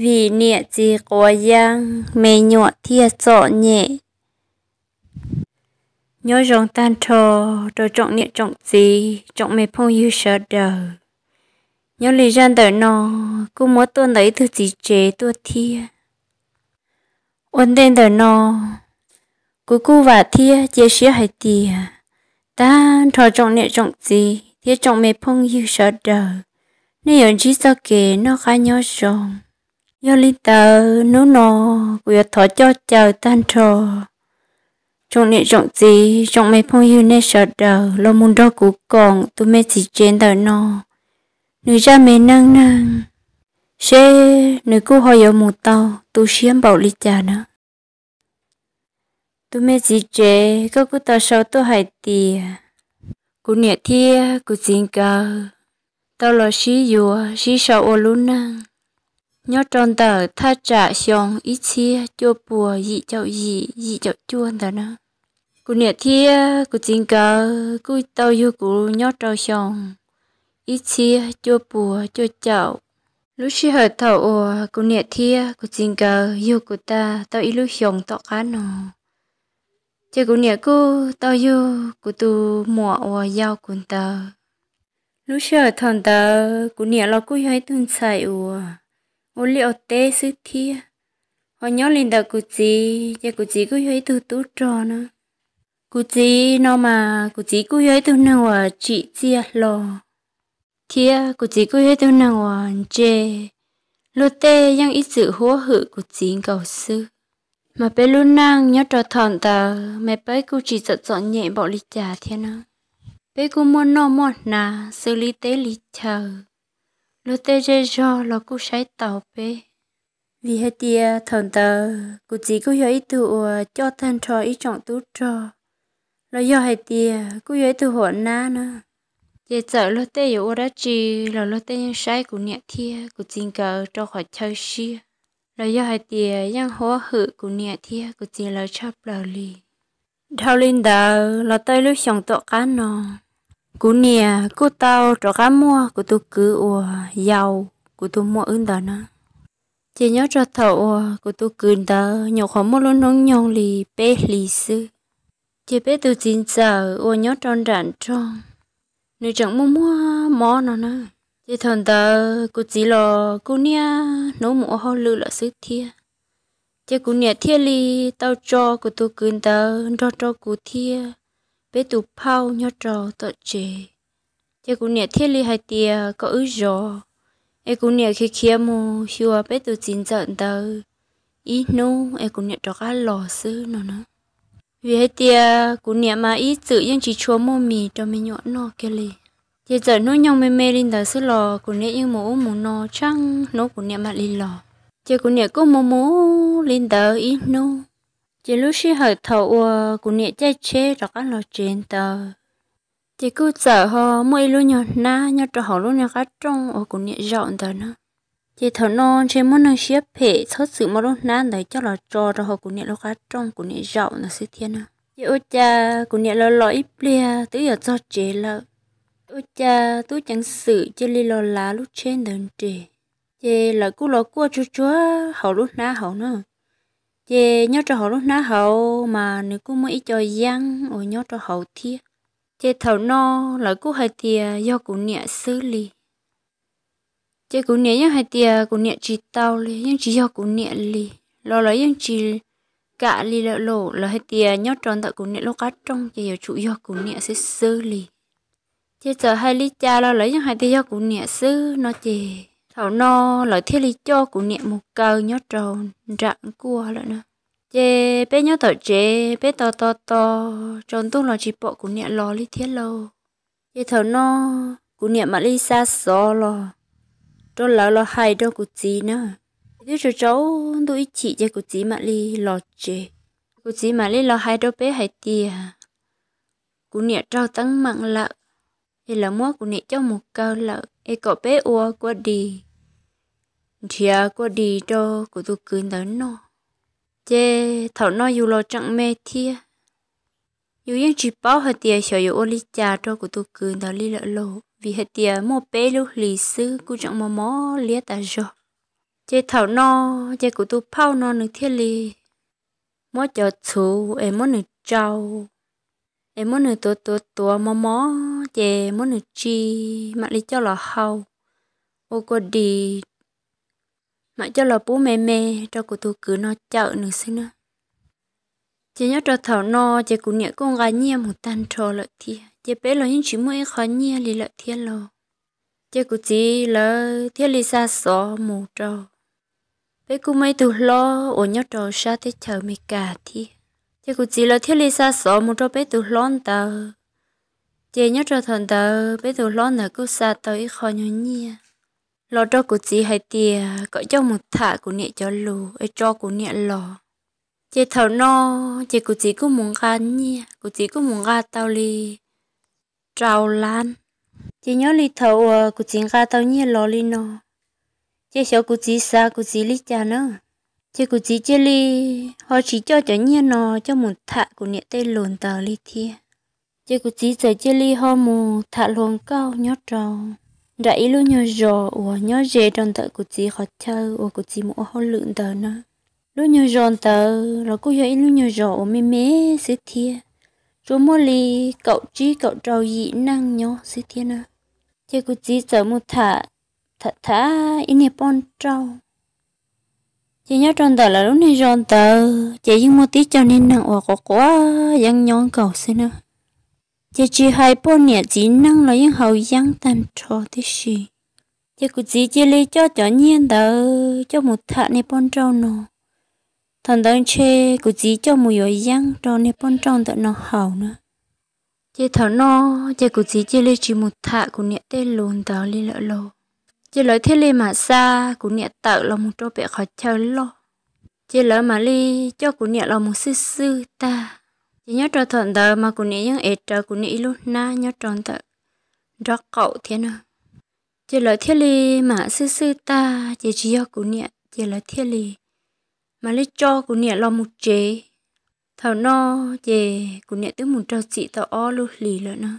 vim niam txiv quav yeeb me nyuam thiaj txom nyem. Nyob zoo tag nrho rau tsoom niam tsoom txiv tsoom me phooj ywg sawv daws. Nyob li zaj ntawm no kuj muab tuaj ntawm ib tug txiv tsev tuaj thiab. Ua ntej ntawm no, kuv kuj vam thiab cia siab hais tias tag nrho tsoom niam tsoom txiv thiab tsoom me phooj ywg sawv daws, nej yuav ntsib txoj kev noj qab nyob zoo. Yog li ntawd hnub no kuv yuav thov coj caw tag nrho tsoom niam tsoom txiv tsoom me phooj ywg nej sawv daws los mus nrog kuv koom tus me txiv tsev ntawm no nws zaj me neej neeg, seb nws kuj ho yuav mus tau tu siab npaum li cas na. Tus me txiv tsev, koj kuj tau sau tuaj hais tias kuv niam thiab kuv txiv nkawd tau los sib yuav sib sau ua lub neej nyob rau ntawm thaj tsam xyoo ib txhiab cuaj puas yim caum yim yim caum cuaj ntawd na. Kuv niam thiab kuv txiv nkawd kuj tau yug kuv nyob rau xyoo ib txhiab cuaj puas cuaj caum. Lub sij hawm thaum uas kuv niam thiab kuv txiv nkawd yug kuv tag tau ib lub xyoos tom qab no, ces kuv niam kuj tau yug kuv tus muam uas yau kuv ntawd. Lub sij hawm thaum ntawd kuv niam los kuj yog ib tug ntxhais uas ua liaj ua teb xwb thiab. Ho nyob li ntawm kuv txiv ces kuv txiv kuj yog ib tug tub rog na. Kuv txiv no mas kuv txiv kuj yog ib tug neeg uas tsim txiaj hlo, thiab kuv txiv kuj yog ib tug neeg uas ntse luag tej yeej ib txwm huab hwm kuv txiv nkaus xwb. Mas peb lub neej nyob rau thaum ntawd mas peb kuj tsis txawm txom nyem npaum li cas thiab na. Peb kuj muaj noj muaj hnav xws li teb li chaw, luag tej zej zog los kuj saib taus peb. Vim hais tias thaum ntawd kuv txiv kuj yog ib tug uas coj tag nrho ib tsoom tub rog, los yog hais tias kuj yog ib tug huam nab na. Ces txawm luag tej yuav ua dab tsi los luag tej yeej saib kuv niam thiab kuv txiv nkawd rau qhov chaw siab, los yog hais tias yeej huab hwm kuv niam thiab kuv txiv lawv tshaj plaws li. Dhau li ntawd los tau ib lub xyoos tom qab no, kuv niam kuj tau rov qab muaj kuv tus kwv uas yau kuv tus muam wb ntawd na. Ces nyob rau thaum uas kuv tus kwv ntawd nyuam qhuav muaj lub hnub nyoog li peb hlis xwb, ces peb tus txiv ntxawm uas nyob rau nram nroog, nws tseem muaj muaj mob no na. Ces thaum ntawd kuv txiv los kuj niaj hnub mus ua hauj lwm lawm xwb thiab. Ces kuv niam thiaj li tau tso kuv tus kwv ntawd nrog rau kuv thiab peb tus phauj nyob rau tom tsev. Ces kuv niam thiaj li hais tias kom wb zov, es kuv niam khiav khiav mus xyuas peb tus txiv ntxawm ntawd ib hnub es kuv niam rov qab los xwb no na. Vim hais tias kuv niam mas ib txwm yeej tsis tshua muaj mis rau me nyuam noj kiag li. Ces txawm hnub nyoog me me li ntawd xwb los kuv niam yeej mus ub mus no tsheej hnub kuv niam mam li los. Ces kuv niam kuj mus mus li ntawd ib hnub. Ces lub sij hawm thaum uas kuv niam caij tsheb rov qab los tsev ntawd, ces kuj txawm ho muaj ib lub nyuag hnab nyob rau hauv lub niag qab rooj uas kuv niam zaum ntawd na. Ces thaum no ntshe muaj neeg siab phem txhob txwm muab lub hnab ntawd coj los tso rau hauv kuv niam lub qab rooj kuv niam zaum ntawd xwb thiab na. Ces ua cas kuv niam los los ib pliag twb yuav txog tsev lawm, ua cas tub ceev xwm cia li los lav lub tsheb ntawd nres. Ces lawv kuj los kuaj tsuag tsuag hauv lub hnab hauv na. Ces nyob rau hauv lub hnab hauv mas nws kuj muaj ib co yeeb uas nyob rau hauv thiab. Ces thaum no lawv kuj hais tias yog kuv niam xwb li. Ces kuv niam yeej hais tias kuv niam tsis tau li, yeej tsis yog kuv niam li, los lawv yeej tsis kam li lawm lauj. Lawv hais tias nyob rau ntawm kuv niam lub qab rooj ces yuav tsum yog kuv niam xwb xwb li. Ces txawm hais li cas los lawv yeej hais tias yog kuv niam xwb no ces thaum no lawv thiaj li coj kuv niam mus kaw nyob rau nram nkuaj lawm na. Ces peb nyob tom tsev peb tos tos tos tsaus ntuj los tsis pom kuv niam los li thiab lauj. Ces thaum no kuv niam mam li xa xov los rau lawv los hais rau kuv txiv na. Twb tsaus tsaus ntuj ib chim ces kuv txiv mam li los tsev. Kuv txiv mam li los hais rau peb hais tias kuv niam raug teeb meem lawm, es lawv muab kuv niam coj mus kaw lawm es kom peb ua kua dis, nrhiav kua dis rau kuv tus kwv ntawd noj. Ces thaum no yus los tseem me thiab, yus yeej tsis paub hais tias xyov yuav ua li cas rau kuv tus kwv ntawd li lawm lauj, vim hais tias muaj peb lub hlis xwb kuj tseem mos mos liab tas zog. Ces thaum no ces kuv tus phauj no nws thiaj li muab cov txhuv es muab nws tsau, es muab nws tuav tuav tuav mos mos ces muab nws tsis mam li coj los hau ua kua dis, mam coj los pub me me rau kuv tus kwv no cawm nws xwb na. Ces nyob rau thaum no ces kuv niam kuj nqa nyiaj mus tag nrho lawm thiab, ces peb los yeej tsis muaj ib qho nyiaj li lawm thiab los. Ces kuv txiv lawv thiaj li xa xov mus rau, peb kuj muaj ib tug hlob uas nyob rau sab teb chaws Amelikas thiab, ces kuv txiv lawv thiaj li xa xov mus rau peb tus hlob ntawd. Ces nyob rau thaum ntawd peb tus hlob ntawd kuj xa tau ib qho nyuag nyiaj los rau kuv txiv hais tias kom coj mus tham kuv niam cov lus es tso kuv niam los. Ces thaum no ces kuv txiv kuj mus nqa nyiaj, kuv txiv kuj mus nqa tau li rau lab. Ces nyob li thaum uas kuv txiv nqa tau nyiaj los li no, ces xyov kuv txiv xav kuv txiv li cas na, ces kuv txiv cia li ho tsis coj cov nyiaj no coj mus tham kuv niam tej lus ntawd li thiab. Ces kuv txiv txawm cia li ho mus tham hluas nkauj nyob rau nram ib lub nyuag zos uas nyob ze rau ntawm kuv txiv qhov chaw uas kuv txiv mus ua hauj lwm ntawd na. Lub nyuag zos ntawd los kuj yog ib lub nyuag zos uas me me xwb thiab, tsuas muaj li kaum tsib kaum rau yim neeg nyob xwb thiab na. Ces kuv txiv txawm mus tham, tham tham ib niag poj nrauj. Ces nyob rau ntawm lawv lub niag zos ntawd ces yeej muaj tib co niag neeg uas quav quav yeeb nyob nkaus xwb na. Ces tsis hais poj niam txiv neej los yeej haus yeeb tag nrho tib si. Ces kuv txiv cia li coj cov nyiaj ntawd coj mus tham niag poj nrauj no. Thaum ntawd ntshe kuv txiv coj mus yuav yeeb rau niag poj nrauj ntawm no haus na. Ces thaum no ces kuv txiv cia li tsis mus tham kuv niam tej lus ntawd li lawm lauj. Ces lawv thiaj li mam xa kuv niam tawm los mus rau pem qhov chaw loj. Ces lawv mam li coj kuv niam los mus xwj xwj tag. Ces nyob rau thaum ntawd mas kuv niam yeej ev rawv kuv niam ib lub hnab nyob rau ntawm nraub qaum thiab na. Ces lawv thiaj li mam xwj xwj tag ces tsis yog kuv niam ces lawv thiaj li mam li tso kuv niam los mus tsev. Thaum no ces kuv niam twb mus raug txim tau ob lub hlis lawm na.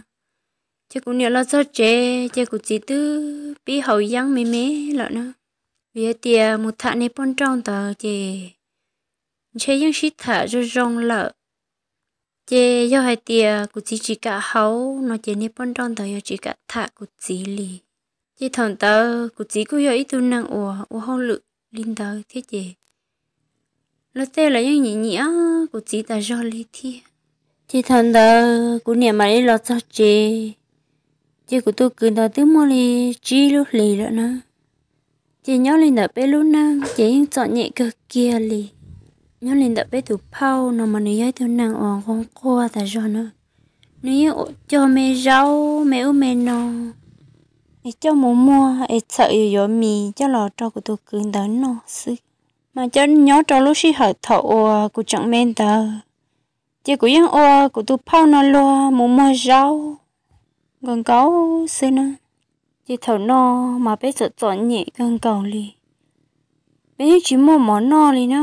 Ces kuv niam los txog tsev ces kuv txiv twb pib haus yeeb me me lawm na. Vim hais tias mus tham niag poj nrauj ntawd ces ntshe yeej sib tham zoo zoo lawm. Ces yog hais tias kuv txiv tsis kam haus no ces niag poj nrauj ntawd yuav tsis kam tham kuv txiv li. Ces thaum ntawd kuv txiv kuj yog ib tug neeg uas ua hauj lwm li ntawd thiab ces luag tej los yeej nyiam nyiam kuv txiv tas zog li thiab. Ces thaum ntawd kuv niam mam li los txog tsev, ces kuv tus kwv ntawd twb muaj li tsib lub hlis lawm na. Ces nyob li ntawm peb lub neej ces yeej txom nyem kawg kiag li. Nyob li ntawm peb tus phauj no mas nws yog ib tug neeg uas nquag nquag tas zog na. Nws yeej cog me zaub me ub me no es coj mus muag es txhawm yuav yuav mis coj los rau kuv tus kwv ntawd noj xwb. Mas cov nyob rau lub sij hawm thaum uas kuv tseem me ntawd, ces kuv yeej ua kuv tus phauj no luag mus muag zaub nkaus nkaus xwb na. Ces thaum no mas peb txom txom nyem kawg nkaus li. Peb yeej tsis muaj mov noj li na,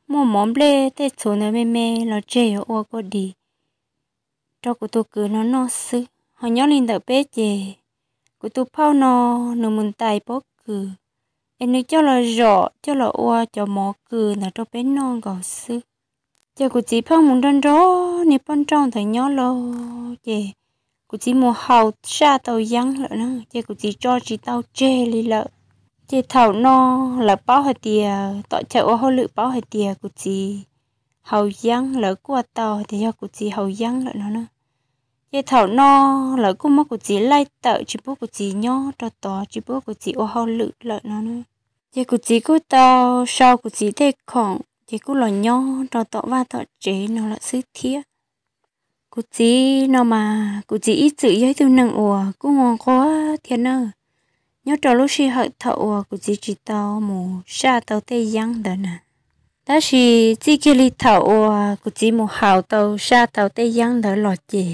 muaj mov nplej tej txhuv ntawd me me los tseg yuav ua kua dis rau kuv tus kwv no noj xwb. Ho nyob li ntawm peb ces kuv tus phauj no nws mus ntais pob kws es nws coj los zom coj los ua cov mov kws ntawd rau peb noj nkaus xwb. Ces kuv txiv pheej mus nrog nrog niag poj nrauj ntawd nyob los ces kuv txiv mus haus saj tau yeeb lawm na, ces kuv txiv tso tsis tau tseg li lawm. Ces thaum no lawv paub hais tias, tom chaw ua hauj lwm paub hais tias kuv txiv haus yeeb, lawv kuaj tau hais tias yog kuv txiv haus yeeb lawm no na. Ces thaum no lawv kuj muab kuv txiv laij tawm tsis pub kuv txiv nyob rau tod, tsis pub kuv txiv ua hauj lwm lawm no na. Ces kuv txiv kuj tau sau kuv txiv tej khoom ces kuj los nyob rau tom vaj tom tsev no lawm xwb thiab. Kuv txiv no mas kuv txiv ib txwm yog ib tug neeg uas kuj nquag nquag thiab na. Nyob rau lub sij hawm thaum uas kuv txiv tsis tau mus saj tau tej yeeb ntawd na, tab sis txij kiag li thaum uas kuv txiv mus haus tau saj tau tej yeeb ntawd los ces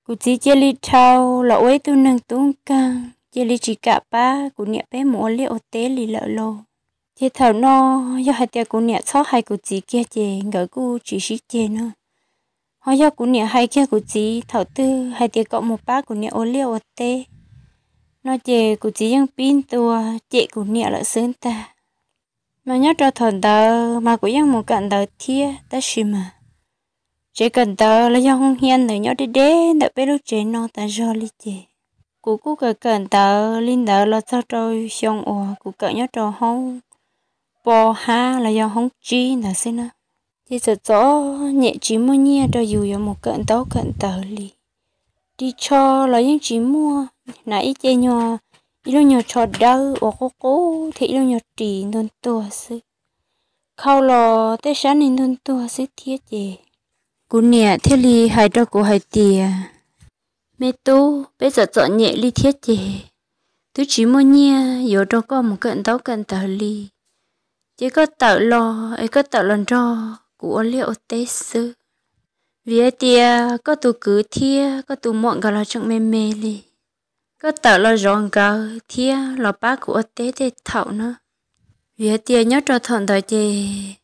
kuv txiv cia li dhau los ua ib tug neeg tub nkeeg, cia li tsis kam pab kuv niam peb mus ua liaj ua teb li lawm lauj. Ces thaum no yog hais tias kuv niam txhob hais kuv txiv kiag ces nkawd kuj tsis sib ceg no. Ho yog kuv niam hais kiag kuv txiv thaum twg hais tias kom mus pab kuv niam ua liaj ua teb no ces kuv txiv yeej pib ntua cem kuv niam lawm xwb ntag. Mas nyob rau thaum ntawd mas kuv yeej mus kawm ntawv thiab, tab sis mas tsev kawm ntawv los yog hoo hia ntawd nyob deb deb ntawm peb lub tsev no tas zog li ces kuv kuj kawm kawm ntawv li ntawd los txog rau xyoo uas kuv kawm nyob rau hoob pov hab los yog hoob tsib ntawd xwb na. Ces txawm txom nyem tsis muaj nyiaj rau yus yuav mus kawm ntaub kawm ntawv li. Ris tsho los yeej tsis muaj, hnav ib ce nyuag, ib lub nyuag tsho dawb uas qub qub thiab ib lub nyuag ris ntuag ntuag xwb. Khau los tej sab neeg ntuag ntuag xwb thiab ces kuv niam thiaj li hais rau kuv hais tias, me tub, peb txawm txom nyem li thiab ces twb tsis muaj nyiaj yuav rau koj mus kawm ntaub kawm ntawv li. Ces koj tawm los es koj tawm los nrog kuv ua liaj ua teb xwb, vim hais tias koj tus kwv thiab koj tus muam nkawd los tseem me me li. Koj tawm los zov nkawd thiab los pab kuv ua teb tej thaum na. Vim hais tias nyob rau thaum ntawd ces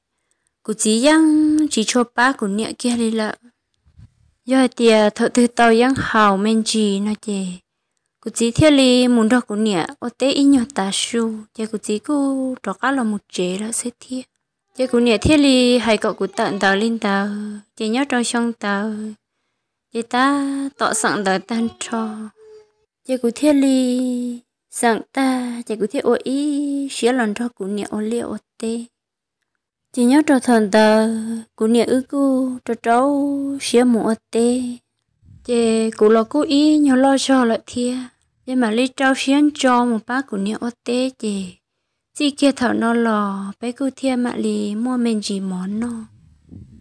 kuv txiv yeej tsis tshua pab kuv niam kiag li lawm. Yog hais tias thaum twg tau yeeb haus me ntsis no ces kuv txiv thiaj li mus nrog kuv niam ua teb ib nyuag tav su ces kuv txiv kuj rov qab los mus tsev lawm xwb thiab. Ces kuv niam thiaj li hais kom kuv tawm ntawv li ntawd ces nyob rau xyoo ntawd ces tab tom xeem ntawv tag nrho, ces kuv thiaj li xeem tag ces kuv thiaj ua ib siab los nrog kuv niam ua liaj ua teb. Ces nyob rau thaum ntawd kuv niam wb kuj rau rau siab mus ua teb, ces kuv los kuj ib nyuag loj zog lawm thiab, ces mam li rau siab ntso mus pab kuv niam ua teb ces txij kiag thaum no los peb kuj thiaj mam li muaj me ntsis mov noj.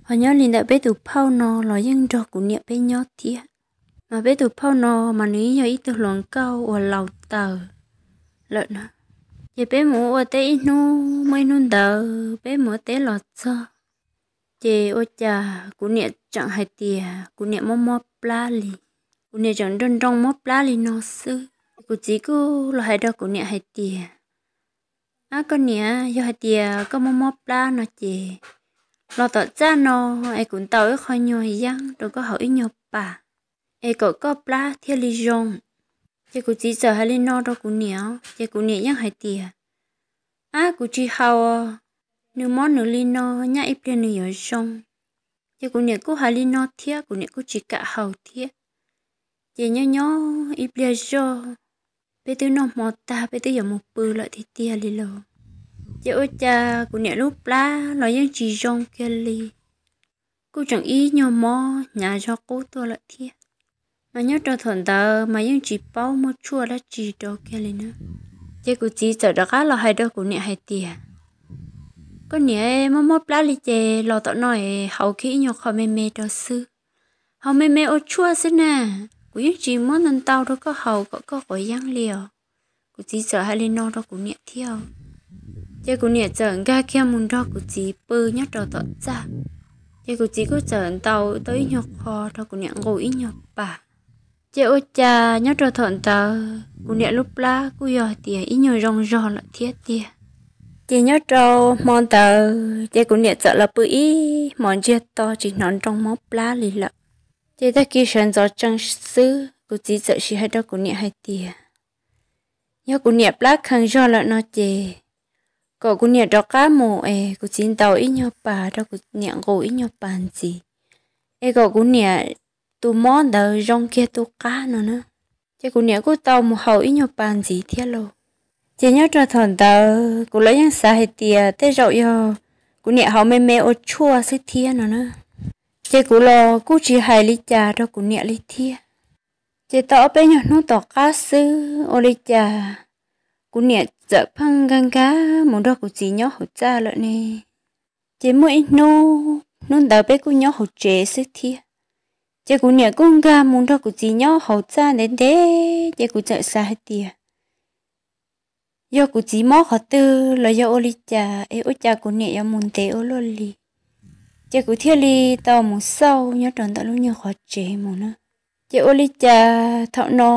Ho nyob li ntawm peb tus phauj no los yeej nrog kuv niam peb nyob thiab, mas peb tus phauj no mas nws yog ib tug hluas nkauj uas laus taws lawm na. Ces peb mus ua teb ib hnub muaj ib hnub ntawd peb mus ua teb los txog, ces ua cas kuv niam tseem hais tias kuv niam mob mob plab li. Kuv niam tseem nroo nroo mob plab li no xwb. Kuv txiv kuj los hais rau kuv niam hais tias, ab, koj niam, yog hais tias koj mob mob plab no ces los tom txaj no es kuv ntaus ib qho nyuag yeeb rau koj haus ib nyuag pas es kom koj plab thiaj li zoo. Ces kuv txiv txawm hais li no rau kuv niam, ces kuv niam yeej hais tias, ab, kuv tsis haus, nws mob nws li no, nyaj ib pliag nws yuav zoo. Ces kuv niam kuj hais li no thiab kuv niam kuj tsis kam haus thiab. Ces nyob nyob ib pliag zog, peb twb noj hmo tag peb twb yuav mus pw lawm tiag tiag li lauj. Ces ua cas kuv niam lub plab los yeej tsis zoo kiag li, kuj tseem ib nyuag mob hnyav zog qub tuaj lawm thiab. Mas nyob rau thaum ntawd mas yeej tsis paub muaj tshuaj dab tsi rau kiag li na. Ces kuv txiv txawm rov qab los hais rau kuv niam hais tias, koj niam, mob mob plab li ces los tom no es haus kiag ib nyuag qho me me rau xwb. Haus me me ua tshuaj xwb na, kuv yeej tsis muab ntau ntau rau koj haus kom koj quav yeeb li os. Kuv txiv txawm hais li no rau kuv niam thiab. Ces kuv niam txawm nkag kiag mus nrog kuv txiv pw nyob rau tom txaj. Ces kuv txiv kuj txawm ntaus tau ib nyuag qho rau kuv niam nqus ib nyuag pas. Ces ua cas nyob rau thaum ntawd kuv niam lub plab kuj yog hais tias ib nyuag zoo zog lawm thiab tiag. Ces nyob rau hmo ntawd ces kuv niam txawm los pw ib hmos ntsiag to tsis hnov nroo mob plab li lawm. Ces tag kis sawv ntxov tsees xwb kuv txiv txawm sim hais rau kuv niam hais tias, yog kuv niam plab kheev zog lawm no ces kom kuv niam rov qab mus es kuv txiv ntaus ib nyuag pas rau kuv niam nqus ib nyuag pas ntxiv, es kom kuv niam tus mob ntawd zoo kiag tu qab no na. Ces kuv niam kuj tau mus haus ib nyuag pas ntxiv thiab lauj. Ces nyob rau thaum ntawd kuv los yeej xav hais tias tej zaum yog kuv niam haus me me ua tshuaj xwb thiab no na. Ces kuv los kuj tsis hais li cas rau kuv niam li thiab. Ces tau ob peb nyuag hnub tom qab xwb ua li cas kuv niam txawm pheej nkag nkag mus nrog kuv txiv nyob hauv txaj lawm ne. Ces muaj ib hnub, hnub ntawd peb kuj nyob hauv tsev xwb thiab. Ces kuv niam kuj nkag mus nrog kuv txiv nyob hauv txaj ntev ntev, ces kuv txawm xav hais tias yog kuv txiv mob qhov twg los yog ua li cas es ua cas kuv niam yuav mus ntev ua luaj li. Ces kuv thiaj li tau mus xauj nyob rau ntawm lub nyuag qhov tsev mus na. Ces ua li cas thaum no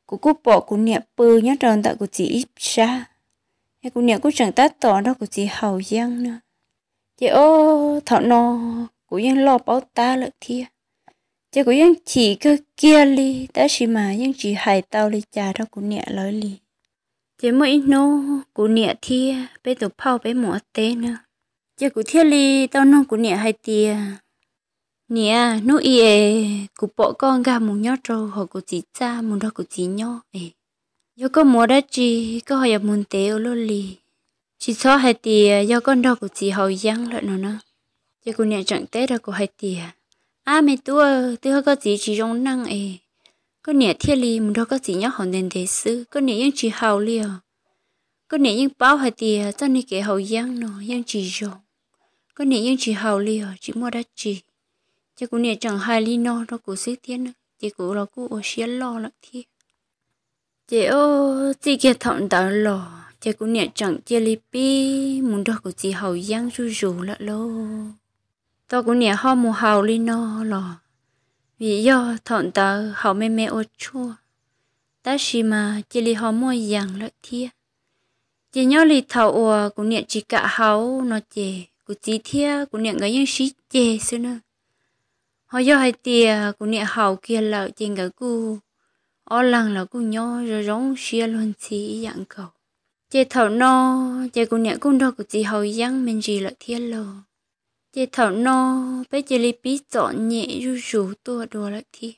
kuv kuj pom kuv niam pw nyob rau ntawm kuv txiv ib sab, es kuv niam kuj tseem tab tom nrog kuv txiv haus yeeb na. Ces ob thaum no kuv yeej loj paub tab lawm thiab, ces kuv yeej chim kawg kiag li tab sis mas yeej tsis hais tau li cas rau kuv niam lawv li. Ces muaj ib hnub kuv niam thiab peb tus phauj peb mus ua teb na, ces kuv thiaj li tau nug kuv niam hais tias, Niam, hnub i es kuv pom koj nkag mus nyob rau hauv kuv txiv txaj mus nrog kuv txiv nyob es, yog koj mus ua dab tsi, koj ho yuav mus ntev ua luaj li? Tsis txhob hais tias yog koj nrog kuv txiv haus yeeb lawm no na. Ces kuv niam tseem teb rau kuv hais tias, Ab me tub, twb yog koj txiv tsis zoo neej es koj niam thiaj li mus nrog koj txiv nyob hauv ntev ntev xwb, koj niam yeej tsis haus li os. Koj niam yeej paub hais tias txoj niag kev haus yeeb no yeej tsis zoo, koj niam yeej tsis haus li os, tsis muaj dab tsi. Ces kuv niam tseem hais li no rau kuv xwb thiab na, ces kuv los kuj ua siab loj lawm thiab. Ces o, txij kiag thaum ntawd los ces kuv niam tseem cia li pib mus nrog kuv txiv haus yeeb zuj zus lawm lauj. Tau kuv niam ho mus haus li no los vim yog thaum ntawd haus me me ua tshuaj, tab sis mas cia li ho muaj yees lawm thiab. Ces nyob li thaum uas kuv niam tsis kam haus no ces kuv txiv thiab kuv niam nkawd yeej sib ceg xwb na. Ho yog hais tias kuv niam haus kiag lawm ces nkawd kuj ob leeg los kuj nyob zoo zoo siab luag ntxhi ib yam nkaus. Ces thaum no ces kuv niam kuj nrog kuv txiv haus yeeb me ntsis lawm thiab lauj. Ces thaum no peb cia li pib txom nyem zuj zus tuaj dua lawm thiab.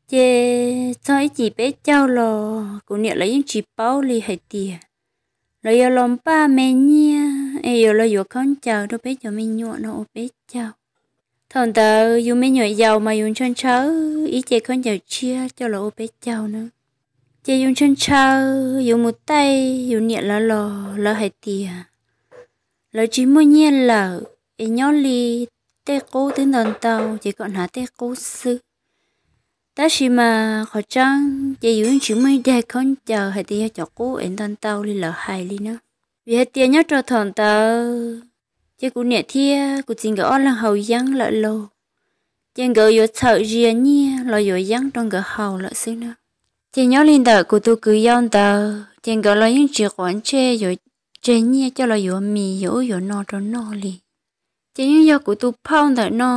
Ces txog ib cim peb caug los kuv niam lawv yeej tsis paub li hais tias lawv yuav los npaj me nyiaj es yuav los yuav khaub ncaws rau peb cov me nyuam no ua peb caug. Thaum ntawd yus me nyuam yaus mas yus ntshaw ntshaw ib ce khaub ncaws tshiab coj los ua peb caug na. Ces yus ntshaw ntshaw, yus mus taij yus niam lawv los lawv hais tias lawv tsis muaj nyiaj lawm es nyob li tej qub twb nto ntau ces kom hnav tej qub xwb. Tab sis mas qhov tseeb ces yus yeej tsis muaj ib daig khaub ncaws hais tias yog cov qub es nto ntau li lawv hais li na. Vim hais tias nyob rau thaum ntawd ces kuv niam thiab kuv txiv nkawd ob leeg haus yeeb lawm lauj, ces nkawd yuav txhawm zias nyiaj los yuav yeeb rau nkawd haus lawm xwb na. Ces nyob li ntawm kuv tus kwv yau ntawd ces nkawd los yeej tsis quav ntsej yuav tseg nyiaj coj los yuav mis yuav ub yuav no rau noj li. Ces yeej yog kuv tus phauj ntawm no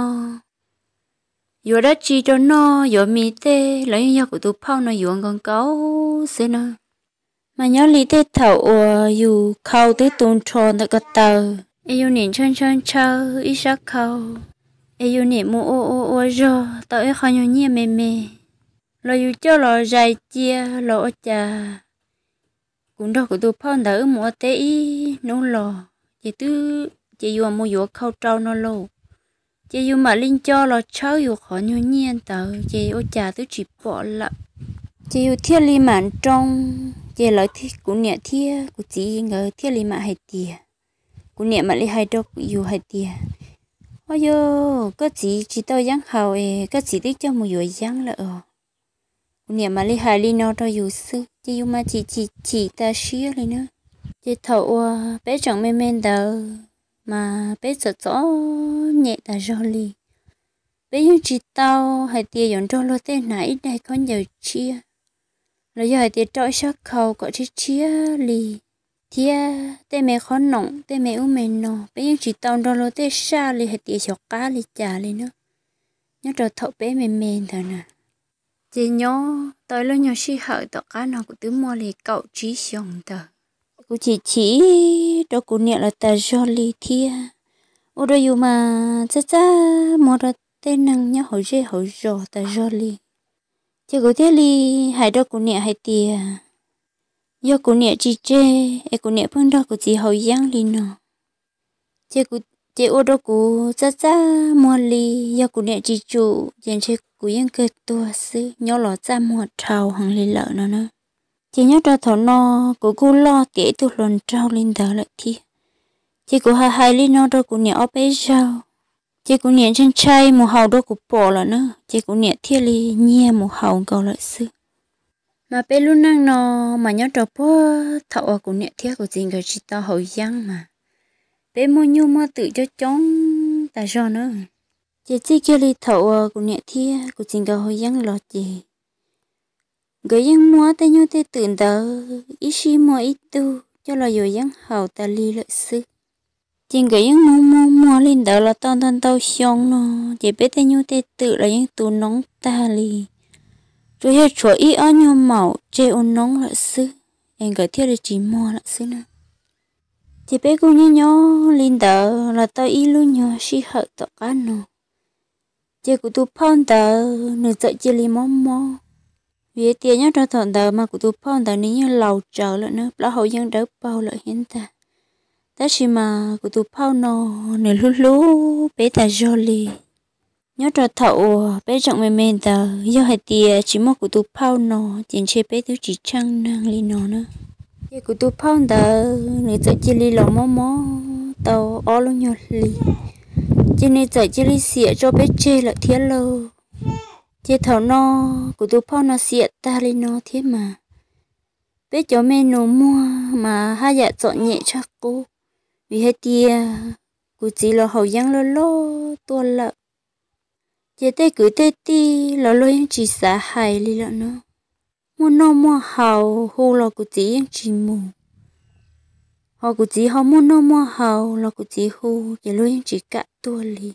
yuav dab tsi rau noj, yuav mis tej los yeej yog kuv tus phauj no yuav nkaus nkaus xwb na. Mas nyob li tej thaum uas yus khau twb tu nrho ntawm ko taw es yus niam ntshaw ntshaw ntshaw ib sab khau es yus niam mus ua ua ua zog tau ib qho nyuag nyiaj me me los yus coj los zais cia los ua cas kuv nrog kuv tus phauj ntawd wb mus ua teb ib hnub los ces twb ces yuav mus yuav khau rau no lauj. Ces yus mam li nco los tshawb yus qhov nyuag nyiaj ntawd ces ua cas twb tsis pom lawm. Ces yus thiaj li mam nroo, ces lawv kuv niam thiab kuv txiv nkawd thiaj li mam hais tias, kuv niam mam li hais rau yus hais tias, Ob yog koj txiv tsis tau yeeb haus es koj txiv twb coj mus yuav yeeb lawm os. Kuv niam mam li hais li no rau yus xwb ces yus mas chim chim chim tas siab li na. Ces thaum uas peb tseem me me ntawd mas peb txom txom nyem tas zog li. Peb yeej tsis tau hais tias yuav nrog luag tej hnav ib daig khaub ncaws tshiab los yog hais tias rau ib sab khau kom tshiab tshiab li, thiab tej me qhob noom tej me ub me no peb yeej tsis tau nrog luag tej saj li hais tias xyov qab li cas li na. Nyob rau thaum peb me me ntawd na, ces nyob tau ib lub nyuag sij hawm tom qab no kuv twb muaj li kaum tsib xyoos ntawd, kuv chim chim rau kuv niam lawv tas zog li thiab ua rau yus mas txaj txaj muag rau tej neeg nyob hauv zej hauv zos tas zog li. Ces kuv thiaj li hais rau kuv niam hais tias, yog kuv niam tsis tseg es kuv niam pheej nrog kuv txiv haus yeeb li no ces ua rau kuv txaj txaj muag li. Yog kuv niam tsis tsum ces ntshe kuv yeej kawg tuag xwb, nyob los txaj muag dhau heev li lawm no na. Ces nyob rau thaum no kuv kuj loj tiav ib tug hluas nraug li ntawd lawm thiab. Ces kuv hais hais li no rau kuv niam ob peb zaug, ces kuv niam ntshai ntshai mus haus rau kuv pom lawm na, ces kuv niam thiaj li nyiag mus haus nkaus lawm xwb. Mas peb lub neej no mas nyob rau puag thaum uas kuv niam thiab kuv txiv nkawd tsis tau haus yeeb mas peb muaj nyuj muaj twm coob coob tas zog na. Ces txij kiag li thaum uas kuv niam thiab kuv txiv nkawd haus yeeb los ces nkawd yeej muab tej nyuj tej twm ntawd ib sij muag ib tug coj los yuav yeeb haus tas li lawm xwb. Ces nkawd yeej muag muag muag li ntawd los tau ntau ntau xyoo no, ces peb tej nyuj tej twm los yeej tu noob tag li, tsuas yog tshuav ib ob nyuag maum tseg ua noob lawm xwb. es nkawd thiaj li tsis muag lawm xwb na. Ces peb kuj nyob nyob li ntawd los tau ib lub nyuag sij hawm tom qab no, ces kuv tus phauj ntawd nws txawm cia li mob mob. Vim tias nyob rau thaum ntawd mas kuv tus phauj ntawd nws yeej laus tsawv lawm na, plaub hau yeej dawb paug lawm thiab ntag. Tab sis mas kuv tus phauj no nws hlub hlub peb tas zog li. Nyob rau thaum uas peb tseem me me ntawd, yog hais tias tsis muaj kuv tus phauj no, ces ntshe peb twb tsis tsheej neeg li no na. Ces kuv tus phauj ntawd nws txawm cia li los mob mob tau ob lub nyuag hli, ces nws txawm cia li xiam tso peb tseg lawm thiab lauj. Ces thaum no kuv tus phauj no xiam tag li no thiab mas, peb cov me nus muag mas haj yam txom nyem tshaj qub, vim hais tias kuv txiv los haus yeeb loj loj tuaj lawm. Ces tej kwv tej tij los luag yeej tsis xav hais li lawm no. Muaj noj muaj haus hu los kuv txiv yeej tsis mus, ho kuv txiv ho muaj noj muaj haus los kuv txiv hu, ces luag yeej tsis kam tuaj li.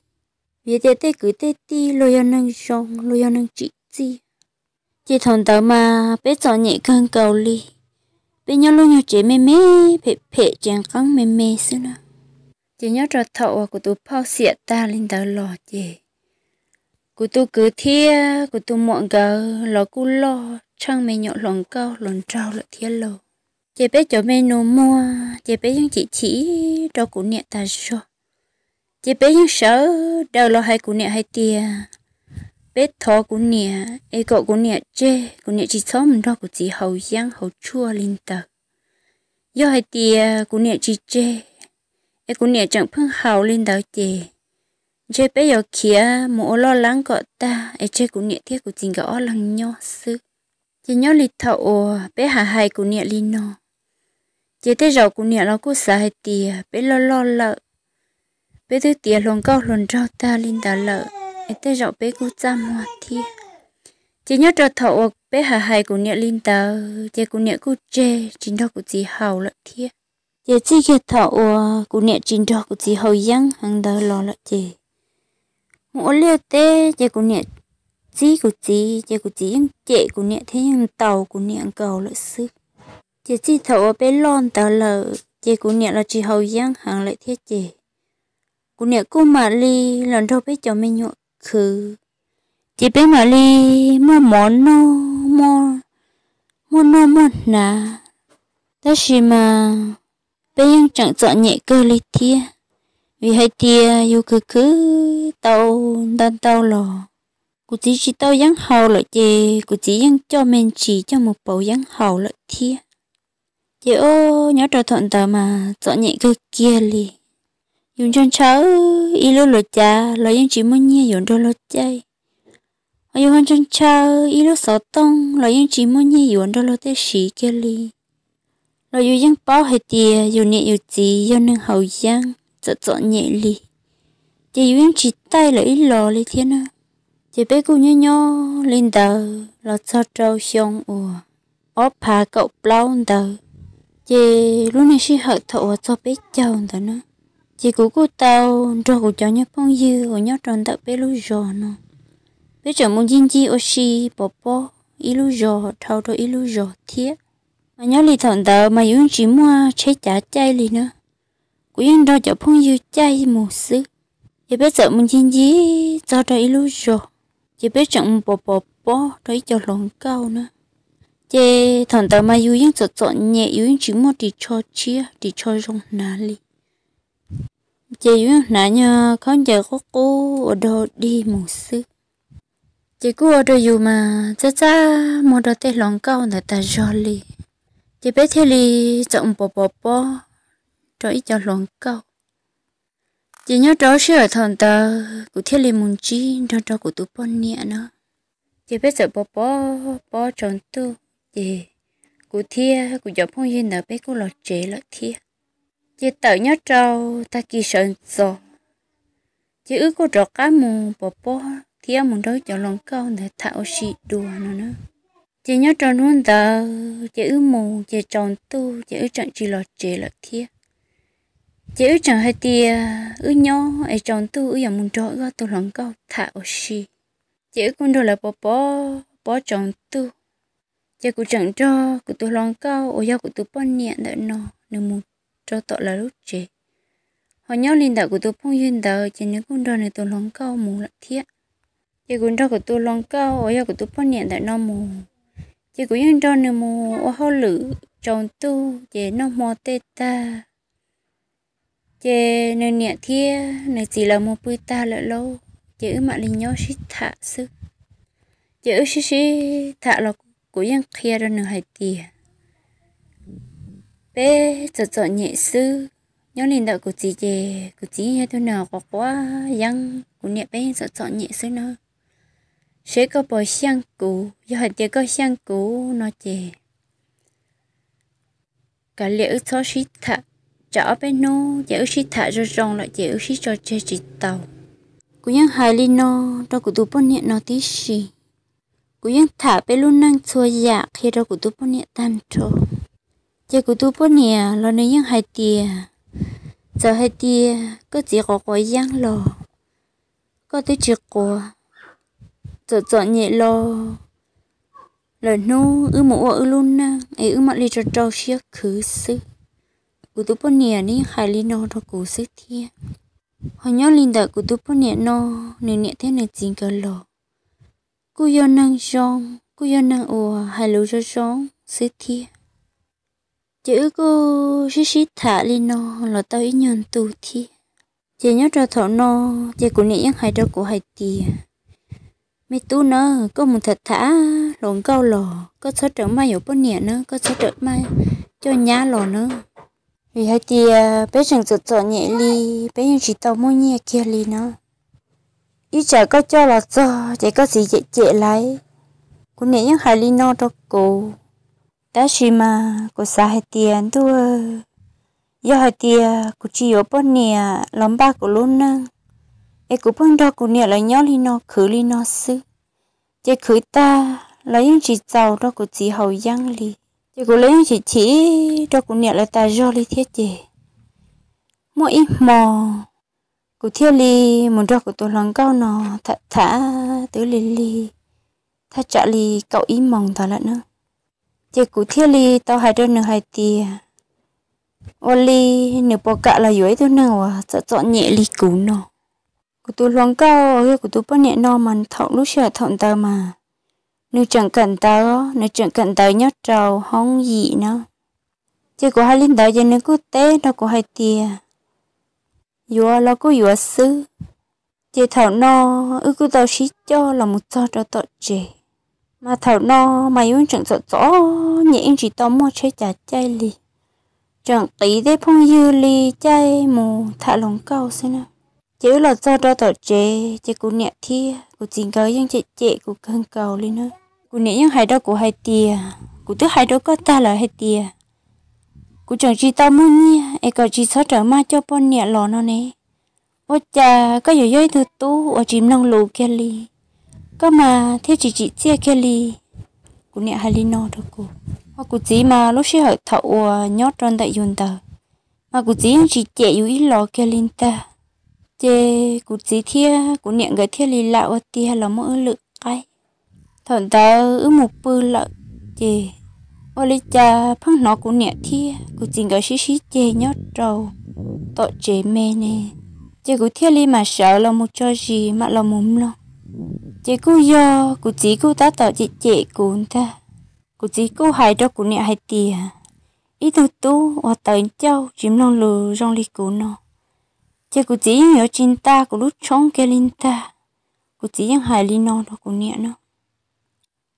Vim tias tej kwv tej tij luag yog neeg zoo, luag yog neeg tsim txiaj. Ces thaum ntawd mas peb txom nyem kawg nkaus li. Peb nyob lub nyuag tsev me me, phem phem, tsev nqeeb me me xwb na. Ces nyob rau thaum uas kuv tus phauj xiam tag li ntawd los ces kuv tus kwv thiab kuv tus muam nkawd los kuj loj tsheej me nyuam hluas nkauj hluas nraug lawm thiab lauj. Ces peb cov me nus muag ces peb yeej chim chim rau kuv niam tas zog. Ces peb yeej sawv daws los hais kuv niam hais tias peb thov kuv niam es kom kuv niam tseg, kuv niam tsis txhob mus nrog kuv txiv haus yeeb haus tshuaj li ntawd. Yog hais tias kuv niam tsis tseg es kuv niam tseem pheej haus li ntawd ces ntshe peb yuav khiav mus ua loj lab kom tag es tseg kuv niam thiab kuv txiv nkawd ob leeg nyob xwb. Ces nyob li thaum uas peb hais hais kuv niam li no, ces tej zaum kuv niam los kuj xav hais tias peb loj loj lawm, peb twb tiav hluas nkauj hluas nraug tag li ntawd lawm, es tej zaum peb kuj txaj muag thiab. Ces nyob rau thaum uas peb hais hais kuv niam li ntawd ces kuv niam kuj tseg tsis nrog kuv txiv haus lawm thiab. Ces txij kiag thaum uas kuv niam tsis nrog kuv txiv haus yeeb heev ntawd los lawm ces mus ua liaj teb ces kuv niam txib kuv txiv, ces kuv txiv yeej cem kuv niam thiab yeej ntaus kuv niam nkaus lawm xwb. Ces txij thaum uas peb loj ntawd lawm ces kuv niam los tsis haus yeeb heev lawm thiab ces kuv niam kuj mam li los nrog peb cov me nyuam khwv. Ces peb mam li muaj mov noj, muaj noj muaj hnav. Tab sis mas peb yeej tseem txom nyem kawg li thiab, vim hais tias yus khwv khwv tau ntau ntau los kuv txiv tsis tau yeeb haus lawm ces kuv txiv yeej coj me ntsis coj mus pauv yeeb haus lawm thiab. Ces o, nyob rau thaum ntawd mas txom nyem kawg kiag li. Yus ntshaw ntshaw ib lub luav cav los yeej tsis muaj nyiaj yuav nrog luag caij, ho yus ho ntshaw ntshaw ib lub xov tooj los yeej tsis muaj nyiaj yuav nrog luag tej siv kiag li. Los yus yeej paub hais tias yus niam yus txiv yog neeg haus yeeb txom txom nyem li, ces yus yeej tsis taij lawv ib los li thiab na. Ces peb kuj nyob nyob li ntawd los txog rau xyoo uas ob phav kaum plaub ntawd, ces lub neej sij hawm thaum uas txog peb caug ntawd na, ces kuv kuj tau nrog kuv cov nyuag phooj ywg uas nyob rau ntawm peb lub zos no, peb tseem mus ncig ncig ua si pov pob ib lub zos dhau rau ib lub zos thiab. Mas nyob li thaum ntawd mas yus yeej tsis muaj tsheb cav caij li na, kuv yeej nrog cov phooj ywg caij mus xwb. Ces peb txawm mus ncig ncig txog rau ib lub zos, ces peb tseem mus pov pov pob rau ib co hluas nkauj na. Ces thaum ntawd mas yus yeej txom txom nyem, yus yeej tsis muaj ris tsho tshiab ris tsho zoo hnav li. Ces yus yeej hnav nyuag khaub ncaws qub qub ua dog dig mus xwb. Ces kuj ua rau yus mas txaj txaj muag rau tej hluas nkauj ntawd tas zog li. Ces peb thiaj li txawm mus pov pov pob rau ib co hluas nkauj. Ces nyob rau sij hawm thaum ntawd kuv thiaj li mus ntsib nrog rau kuv tus poj niam na. Ces peb txawm pov pov pob tsaus ntuj, ces kuv thiab kuv cov phooj ywg ntawd peb kuj los tsev lawm thiab. Ces tawm nyob rau tag kis sawv ntxov, ces wb kuj rov qab mus pov pob thiab mus nrog cov hluas nkauj ntawd tham ua si dua no na. Ces nyob rau hnub ntawd ces wb mus ces tsaus ntuj ces wb tseem tsis los tsev lawm thiab. Ces wb tseem hais tias wb nyob es tsaus ntuj wb yuav mus nrog wb ob tug hluas nkauj tham ua si. Ces wb kuj nrog lawv pov pov pob tsaus ntuj. Ces kuv tseem nrog kuv tus hluas nkauj uas yog kuv tus poj niam ntawm no, nws mus rau tom lawv lub tsev. Ho nyob li ntawm kuv tus phooj ywg ntawd ces nws kuj nrog nws tus hluas nkauj mus lawm thiab. Ces kuv nrog kuv tus hluas nkauj uas yog kuv tus poj niam ntawm no mus, ces kuv yeej nrog nws mus ua hauj lwm tsaus ntuj ces noj hmo tej tag, ces nws niam thiab nws txiv lawv mus pw tag lawm lauj, ces wb mam li nyob sib tham xwb. Ces wb sib sib tham los kuv yeej qhia rau nws hais tias peb txom txom nyem xwb. Nyob li ntawm kuv txiv ces kuv txiv yeej yog tug neeg quav quav yeeb, kuv niam peb yeej txom txom nyem xwb na. Seb koj puas xyeej kuv, yog hais tias koj xyeej kuv no ces kav liam wb txhob sib tham, tsam ob peb hnub ces wb sib tham zoo zoo lawm ces wb sib tso tseg tsis tau. Kuv yeej hais li no rau kuv tus poj niam no tib si. Kuv yeej tham peb lub neej txhua yam qhia rau kuv tus poj niam tag nrho. Ces kuv tus poj niam los nws yeej hais tias, txawm hais tias koj txiv quav quav yeeb los koj twb tsis quav, txom txom nyem los lwm hnub wb mus ua wb lub neej es wb mam li rau rau siab khwv xwb. Kuv tus poj niam nws yeej hais li no rau kuv xwb thiab. Ho nyob li ntawm kuv tus poj niam no, nws niam thiab nws txiv nkawd los kuj yog neeg zoo, kuj yog neeg uas hais lus zoo zoo xwb thiab. Ces wb kuj sib sib tham li no los tau ib nyuag ntu thiab. Ces nyob rau thaum no, ces kuv niam yeej hais rau kuv hais tias, me tub nawb, koj mus tham tham hluas nkauj los koj txhob rawm maj yuav poj niam nawb, koj txhob rawm maj coj nyab los nawb. Vim hais tias peb tseem txom txom nyem li, peb yeej tsis tau muaj nyiaj kiag li na. Ib tsam koj coj los txog ces koj txiv cem cem lauj. Kuv niam yeej hais li no rau kuv, tab sis mas kuv xav hais tias ntuj, yog hais tias kuv tsis yuav poj niam los npaj kuv lub neej, es kuv pheej nrog kuv niam lawv nyob li no khwv li no xwb, ces khwv tag los yeej tsis txaus rau kuv txiv haus yeeb li. Ces kuv los yeej chim chim rau kuv niam lawv tas zog li thiab ces muaj ib hmo kuv thiaj li mus nrog kuv tus hluas nkauj no tham tham twb lig lig thaj tsam li kaum ib moos ntawd lawm na. Ces kuv thiaj li tau hais rau nws hais tias, ua li nws puas kam los yuav ib tug neeg uas txom txom nyem li kuv no. Kuv tus hluas nkauj yog kuv tus poj niam no mas thaum lub sij hawm thaum ntawd mas nws tseem kawm ntawv, nws tseem kawm ntawv nyob rau hoob yim na. Ces kuv hais li ntawd ces nws kuj teb rau kuv hais tias, yuav los kuj yuav xwb. Ces thaum no wb kuj tau sib coj los mus txog rau tom tsev, mas thaum no mas yus tseem txom txom nyem yeej tsis tau muaj tsheb cav caij li, tseem qiv tej phooj ywg li caij mus tham hluas nkauj xwb na. Ces wb los txog rau tom tsev ces kuv niam thiab kuv txiv nkawd yeej cem cem kuv kawg nkaus li na. Kuv niam yeej hais rau kuv hais tias, kuv twb hais rau koj tag lawm hais tias kuv tseem tsis tau muaj nyiaj es kom tsis txhob rawm maj coj poj niam los no ne. Ua cas koj yuav yog ib tug tub uas tsis mloog lus kiag li, koj mas thiaj tsis tsim txiaj kiag li. Kuv niam hais li no rau kuv. Ho kuv txiv mas lub sij hawm thaum uas nyob rau ntawm yus ntawd, mas kuv txiv yeej tsis cem yus ib los kiag li ntag. Ces kuv txiv thiab kuv niam nkawd thiaj li lam ua tiag los muab wb lwm qaib. Thaum ntawd wb mus pw lawm, ces ua li cas pheej hnov kuv niam thiab kuv txiv nkawd sib sib ceg nyob rau tom tsev me ne. Ces kuv thiaj li mam sawv los mus tso zis mam los mus mloog. Ces kuj yog kuv txiv kuj tab tom cem cem kuv ntag. Kuv txiv kuj hais rau kuv niam hais tias, ib tug tub uas tawv ncauj tsis mloog lus zoo li kuv no, ces kuv txiv yeej yuav tsis nta kuv lub tshoob kiag li ntag. Kuv txiv yeej hais li no rau kuv niam no.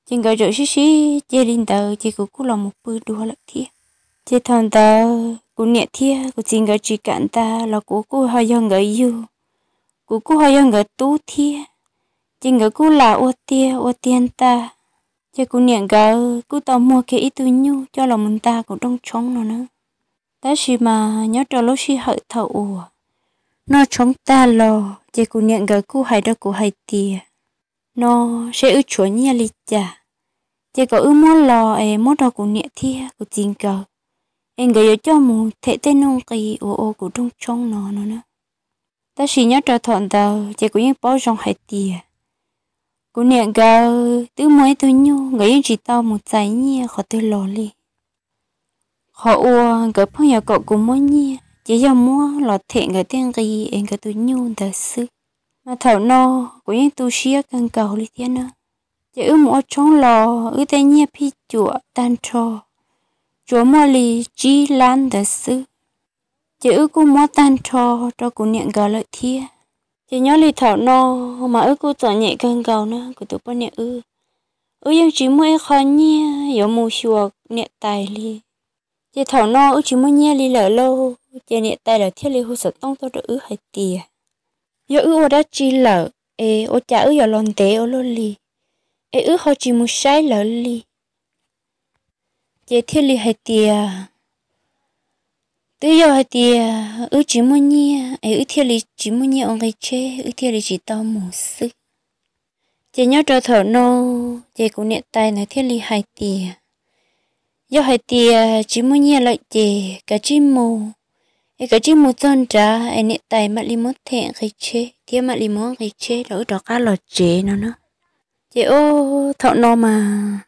Ces nkawd txawm sib sib ceg li ntawd ces kuv kuj los mus pw dua lawm thiab. Ces thaum ntawd kuv niam thiab kuv txiv nkawd tsis kam nta los kuv kuj ho yog nkawd yug, kuv kuj ho yog nkawd tub thiab. Ces nkawd kuj lam ua tiag ua tiag ntag. Ces kuv niam nkawd kuj tau muag kiag ib tug nyuj coj los mus nta kuv rooj tshoob no na. Tab sis mas nyob rau lub sij hawm thaum uas noj tshoob tag los ces kuv niam nkawd kuj hais rau kuv hais tias, no seb wb tshuav nyiaj li cas, ces kom wb muab los es muab rau kuv niam thiab kuv txiv nkawd, es nkawd yuav coj mus them tej nuj nqi uas ua kuv rooj tshoob no no na. Tab sis nyob rau thaum ntawd ces kuv yeej paub zoo hais tias Kuv niam nkawd twb muaj ib tug nyuj, nkawd yeej tsis tau mus txais nyiaj qhov twg los li. Qhov uas nkawd pheej yuav kom kuv muab nyiaj ces yog muab los them nkawd tej nqi es nkawd tus nyuj ntawd xwb. Mas thaum no kuv yeej tu siab kawg nkaus li thiab na. Ces wb mus ua tshoob los wb tej nyiaj phij cuam tag nrho tsuas muaj li tsib lab ntawd xwb. Ces wb kuj muab tag nrho rau kuv niam nkawd lawm thiab. Ces nyob li thaum no mas wb kuj txom nyem kawg nkaus na kuv tus poj niam wb. Wb yeej tsis muaj ib qho nyiaj yuav mus xyuas niam tais li. Ces thaum no wb tsis muaj nyiaj li lawm lauj, ces niam tais lawv thiaj li hu xov tooj tuaj rau wb hais tias yog wb ua dab tsi lawm es ua cas wb yuav los ntev ua luaj li, es wb ho tsis mus saib lawv li. Ces thiaj li hais tias twb yog hais tias wb tsis muaj nyiaj es wb thiaj li tsis muaj nyiaj ua nqi tsheb, wb thiaj li tsis tau mus xwb. Ces nyob rau thaum no, ces kuv niam tais ntawd thiaj li hais tias yog hais tias tsis muaj nyiaj lawm ces kav tsij mus, es kav tsij mus txog nrad es niam tais mam li muab them nqi tsheb thiab mam li muab nqi tsheb rau wb rov qab los tsev no na. Ces o, thaum no mas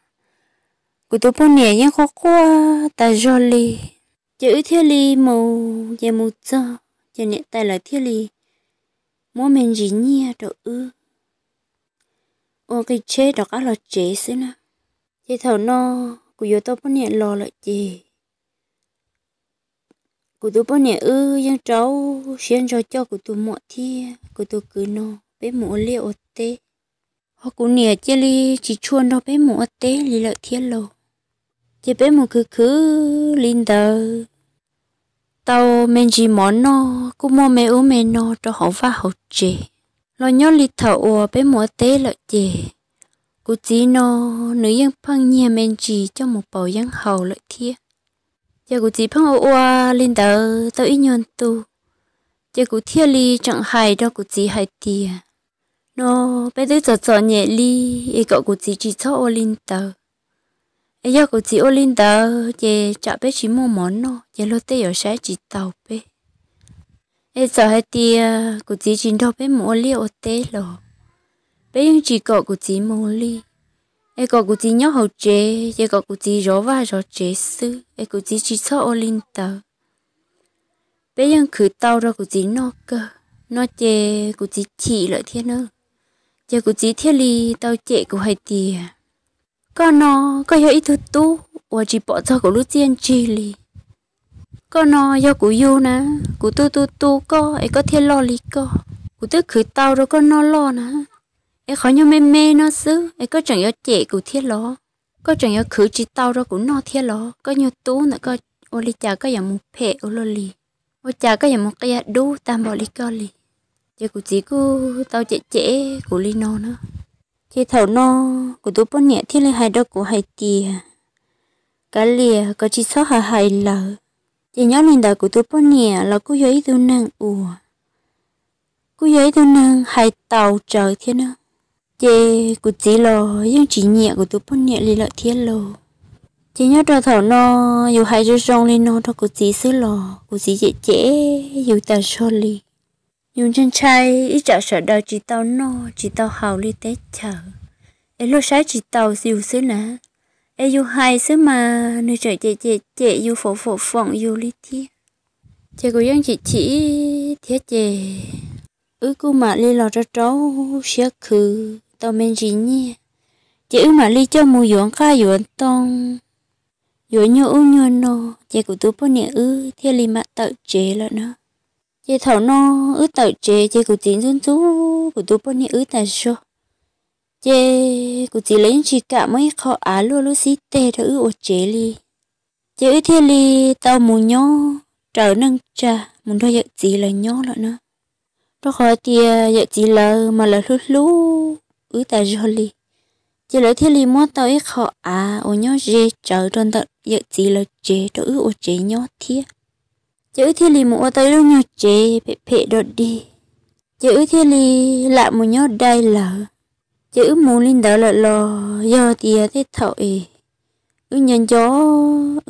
kuv tus poj niam yeej quaj quaj tas zog li. Ces wb thiaj li mus, ces mus txog ces niam tais lawv thiaj li muab me ntsis nyiaj rau wb ua nqi tsheb rov qab los tsev xwb na. Ces thaum no kuv yuav tau poj niam los lawm ces kuv tus poj niam wb yeej rau siab ntso coj kuv tus muam thiab kuv tus kwv no peb mus ua liaj ua teb. Ho kuv niam cia li tsis tshua nrog peb mus ua teb li lawm thiab lauj. Ces peb mus khwv khwv li ntawd tau me ntsis mov noj, kuj muaj me ub me no rau hauv vaj hauv tsev. Los nyob li thaum uas peb mus ua teb lawm ces kuv txiv no nws yeej pheej nyiag me ntsis coj mus pauv yeeb haus lawm thiab. Ces kuv txiv pheej ua ua li ntawd tau ib nyuag ntu, ces kuv thiaj li tseem hais rau kuv txiv hais tias no peb twb txom txom nyem li, es kom kuv txiv tsis txhob ua li ntawd. Es yog kuv txiv ua li ntawd ces tsam peb tsis muaj mov noj ces luag tej yuav saib tsis taus peb. Es txawm hais tias kuv txiv tsis nrog peb mus ua liaj ua teb los peb yeej tsis kom kuv txiv mus li. Es kom kuv txiv nyob hauv tsev, ces kom kuv txiv zov vaj zov tsev xwb, es kuv txiv tsis txhob ua li ntawd. Peb yeej khwv tau rau kuv txiv noj kawg no ces kuv txiv chim lawm thiab na. Ces kuv txiv thiaj li tau cem kuv hais tias koj no, koj yog ib tug tub uas tsis pom txog kuv lub txiaj ntsig li. Koj no yog kuv yug na, kuv tu tu tu koj es koj thiaj loj li koj. Kuv twb khwv tau rau koj noj loj na, es qhov nyuag me me no xwb es koj tseem yuav cem kuv thiab los? Koj tseem yuav khwv tsis tau rau kuv noj thiab los? Koj nyuag tub ntawm koj, ua li cas koj yuav mus phem ua luaj li? Ua cas koj yuav mus qia dub tag npaum li koj li? Ces kuv txiv kuj tau cem cem kuv li no na. Ces thaum no kuv tus poj niam thiaj li hais rau kuv hais tias kav liam, koj tsis txhob hais hais lawv. Ces nyob li ntawd kuv tus poj niam los kuj yog ib tug neeg uas kuj yog ib tug neeg hais tau tsawv thiab na. Ces kuv txiv los yeej tsis nyiam kuv tus poj niam li lawm thiab lauj. Ces nyob rau thaum no yus hais zoo zoo li no rau kuv txiv xwb los kuv txiv cem cem yus tas zog li. Yus ntshai ntshai ib tsam sawv daws tsis tau noj tsis tau haus li teb chaws, es luag saib tsis taus yus xwb na. Es yus hais xwb mas nws tseem cem cem cem yus, foom foom foom yus li thiab. Ces kuv yeej chim chim thiab ces wb kuj mam li los rau rau siab khwv tau me ntsis nyiaj, ces wb mam li coj mus yuav nqaj yuav ntoo, yuav nyuag ub nyuag no, ces kuv tus poj niam wb thiaj li mam tawm tsev lawm na. Ces thaum no wb tawm tsev ces kuv txiv ntxub ntxub kuv tus poj niam wb tas zog. Ces kuv txiv los yeej tsis kam muab ib qho av luaj lub xib teg rau wb ua tsev li. Ces wb thiaj li tau mus nyob raws neej tsa mus nrog yawm txiv lawv nyob lawm na. Rau qhov tias yawm txiv lawv mas lawv hlub hlub wb tas zog li. Ces lawv thiaj li muab tau ib qho av uas nyob ze tsawv rau ntawm yawm txiv lawv tsev rau wb ua tsev nyob thiab. Ces wb thiaj li mus ua tau ib lub nyuag tsev phem phem dog dig. Ces wb thiaj li lam mus nyob dai lawv. Ces wb mus li ntawd lawm los yog tias tej thaum es wb nco nco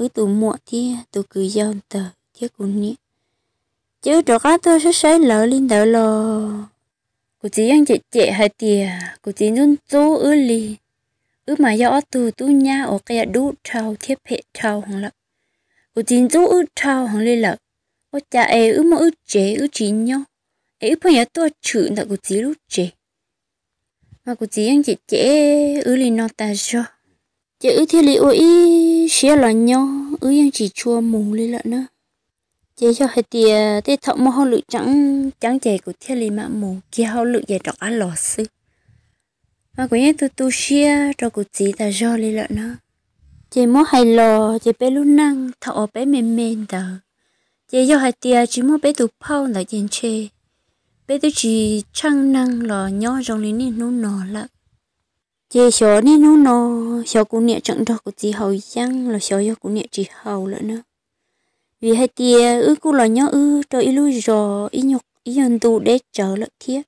wb tus muam thiab tus kwv yau ntawd thiab kuv niam, ces wb rov qab tuaj saib saib lawv li ntawd los Kuv txiv yeej cem cem hais tias kuv txiv ntxub ntxub wb li. Wb mas yog ob tug tub nyab uas qia dub dhau thiab phem dhau heev lawm. Kuv txiv ntxub wb dhau heev li lawm. Ua cas es wb muaj wb tsev wb tsis nyob, es wb pheej yuav tuaj tshwm ntawm kuv txiv lub tsev. Mas kuv txiv yeej cem cem wb li no tas zog, ces wb thiaj li ua ib siab los nyob, wb yeej tsis tshua mus li lawm na. Ces yog hais tias tej thaum muaj hauj lwm tseem ceeb ces kuv thiaj li mam mus kiag hauj lwm ces rov qab los xwb. Mas kuv yeej tu tu siab rau kuv txiv tas zog li lawm na. Ces muab hais los ces peb lub neej thaum uas peb me me ntawd, ces yog hais tias tsis muaj peb tus phauj ntawd ces ntshe peb twb tsis tsheej neeg los nyob zoo li niaj hnub no lawm. Ces xyov niaj hnub no, xyov kuv niam tseem nrog kuv txiv haus yeeb los xyov yog kuv niam tsis haus lawm na. Vim hais tias wb kuj los nyob wb rau ib lub zos ib nyuag ntu deb tsawv lawm thiab.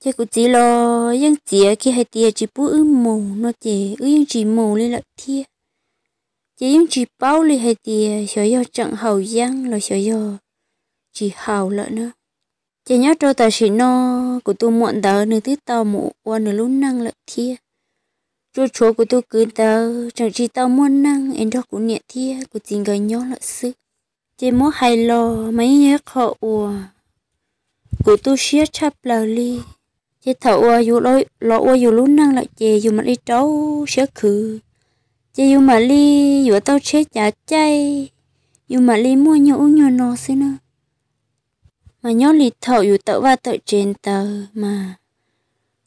Ces kuv txiv los yeej txiav kiag hais tias tsis pub wb mus no ces wb yeej tsis mus li lawm thiab. Ces yeej tsis paub li hais tias xyov yog tseem haus yeeb los xyov yog tsis haus lawm na. Ces nyob rau tam sim no, kuv tus muam ntawd nws twb tau mus ua nws lub neej lawm thiab. Tsuas tshuav kuv tus kwv ntawd tseem tsis tau muaj neej es nrog kuv niam thiab kuv txiv nkawd nyob lawm xwb. Ces muab hais los mas yeej yog ib qho uas kuv tu siab tshaj plaws li. Ces thaum uas yus los ua yus lub neej lawm ces yus mam li rau siab khwv, ces yus mam li yuav tau tsheb cav caij, yus mam li muaj nyuag ub nyuag no xwb na. Mas nyob li thaum yus tawm vaj tawm tsev ntawd mas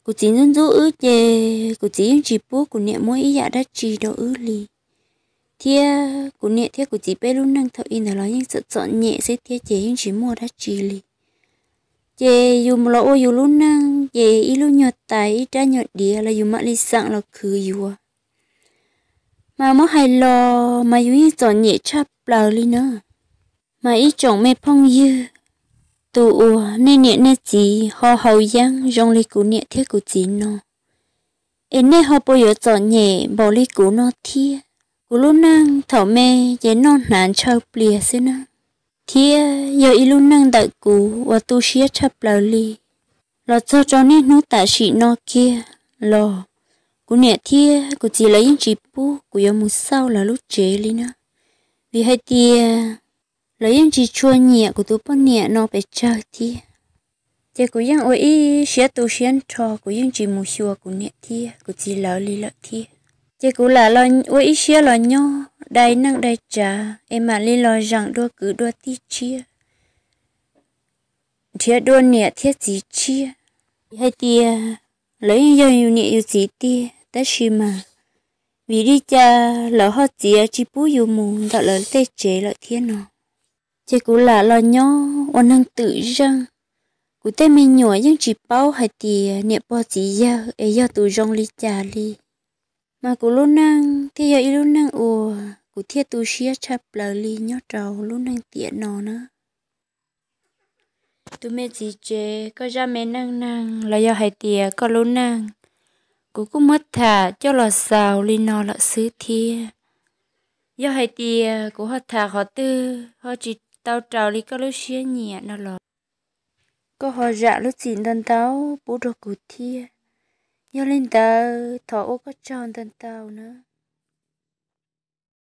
kuv txiv ntxub ntxub wb ces kuv txiv yeej tsis pub kuv niam muab ib yam dab tsi rau wb li. Thiab kuv niam thiab kuv txiv peb lub neej thaum ub ntawd los yeej txom txom nyem xwb thiab ces yeej tsis muaj dab tsi li. Ces yus los ua yus lub neej ces ib lub nyuag tais ib rab nyuag diav los yus mam li xeem los khwv yuav. Mas muab hais los mas yus yeej txom nyem tshaj plaws li na. Mas ib tsoom me phooj ywg, tus uas nej niam nej txiv ho haus yeeb zoo li kuv niam thiab kuv txiv no, es nej ho puas yuav txom nyem npaum li kuv no thiab? Kuv lub neej thaum me ces noj hnav ntshaw plias xwb na, thiab yog ib lub neej ntawm kuv uas tu siab tshaj plaws li. Los txog rau niaj hnub tam sim no kiag los kuv niam thiab kuv txiv lawv yeej tsis pub kuv yuav mus xauj lawv lub tsev li na, vim hais tias lawv yeej tsis tshua nyiam kuv tus poj niam no pes tsawg thiab. Ces kuv yeej ua ib siab tu siab nrho, kuv yeej tsis mus xyuas kuv niam thiab kuv txiv lawv li lawm thiab. Ces kuv lam los ua ib siab los nyob dai neej dai tsav es mam li los zeem dua kwv dua tij tshiab, nrhiav dua niam thiab txiv tshiab. Hais tias lawv yeej yog yus niam yus txiv tiag, tab sis mas vim li cas lawv ho txiav tsis pub yus mus ntawm lawv tej tsev lawm thiab no. Ces kuv lam los nyob ua neeg twm zeej. Kuv tej me nyuam yeej tsis paub hais tias niam pog txiv yawg es yog tus zoo li cas li. Mas kuv lub neej thiaj yog ib lub neej uas kuv thiaj tu siab tshaj plaws li nyob rau lub neej tiam no na. Tus me txiv tsev, koj zaj me neej neeg los yog hais tias koj lub neej, kuv kuj muab tham coj los xaus li no lawm xwb thiab. Yog hais tias kuv ho tham qhov twg ho tsis tau raws li koj lub siab nyiam no los koj ho zam lub txim ntau ntau pub rau kuv thiab. Yog li ntawd thov ua koj tsaug ntau ntau na.